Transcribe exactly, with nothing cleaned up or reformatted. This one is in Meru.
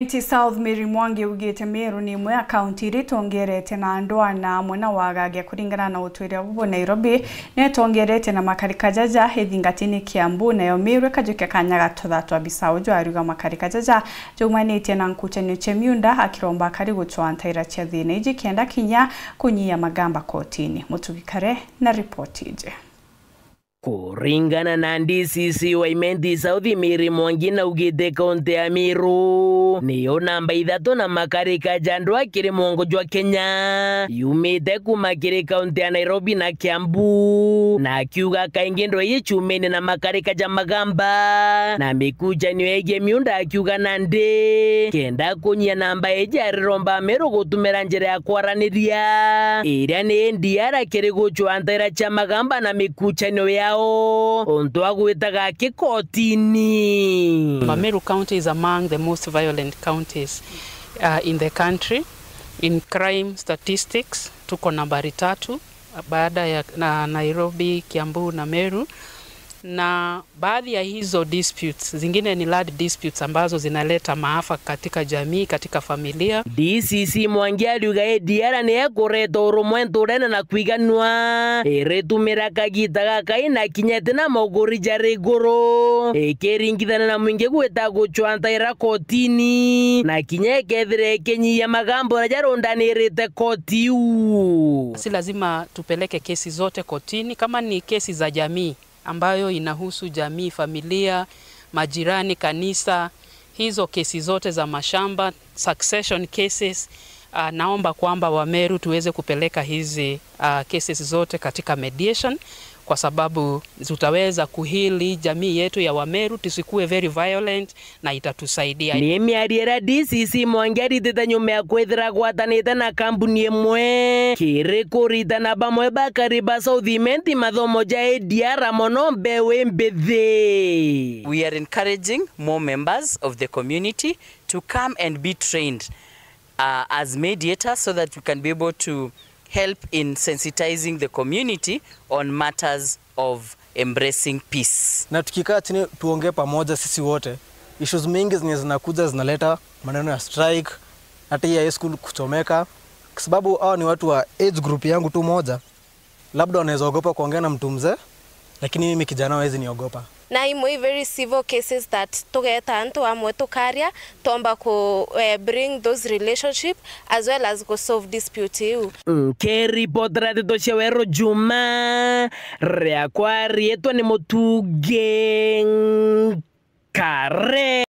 Nti South, Mary Mwangi augite Meru ni imwe ya kaunti iria itongerete na ndwaa na amwe na wagagia. Kuringana na utwiria bubu, Nairobi ni itongerete na makarika jaja ithingatini Kiambu, nayo Meru ikajukia kanya ga tuthatwa bisau. Jwariuga makarika jaja jaumanitie na nkuchanio cia miunda, akiromba akari gucwaa ntaira cia thina iji kenda kinya kunyia magamba kotini. Mutugi Kare na ripoti iji. Kuringana na D C C wa Imenti South, Mary Mwangi, naugite kaunti ya Meru niyo namba ithatu na makarika ja ndwaa kiri mwongo jwa Kenya, yumite kuma kiri kaunti ya Nairobi na Kiambu, na akiuga kaingi ndwaa iji ciumene na makarika ja magamba na mikuchanio yegie miunda, akiuga nandi kenda kunyia namba iji ariromba Meru gutumira njira ya kwaraniria, iria ni A D R, kiri gucwaa ntaira cia magamba na mikuchanio yao, untu agwitaga aki kotini. Meru County is among the most violent counties, uh, in the country. In crime statistics, tuko nambari tatu baada ya na Nairobi, Kiambu na Meru. Na baadhi ya hizo disputes, zingine ni land disputes ambazo zinaleta maafa katika jamii, katika familia. D C C Mwangi ariuga A D R ni ekureta urumwe nturene na kwiganua, iritumira kagita gaka ina kinya iti na moguri jari iguru, ikiringithania na mwingi gwita gucwaa ntaira kotini, na kinya ikethira ikinyia magamba uria jarundanirite koti iu. Si lazima tupeleke kesi zote kotini. Kama ni kesi za jamii ambayo inahusu jamii, familia, majirani, kanisa, hizo kesi zote za mashamba, succession cases, ah, naomba kwamba Wameru tuweze kupeleka hizi, ah, cases zote katika mediation, kwa sababu tutaweza kuheal jamii yetu ya Wameru, tusikuwe very violent, na itatusaidia. Ni miario iria D C C Mwangi aritite nyuma ya kwithira agwatanite na kambuni imwe kiri kuritana bamwe bakari ba South Imenti mathomo ja A D R mono mbeu imbithi. We are encouraging more members of the community to come and be trained, uh, as mediators, so that we can be able to help in sensitizing the community on matters of embracing peace. Na tukikaa chini tuongee pamoja sisi wote, issues mingi zenye zinakuja zinaleta maneno ya strike, hata hii ya high school kuchomeka, kwa sababu hawa ni watu wa age group yangu tu moja, labda wanaweza ogopa kuongea na mtu mzee, lakini mimi kijana hawezi niogopa. Na imwe very civil cases that tugeta antu amwe tukaria, tomba ku, eh, bring those relationship as well as ku solve dispute iu. Nkiripotera ndeto cia Weru Juma, riakwa riitwa ni Mutugi Kare.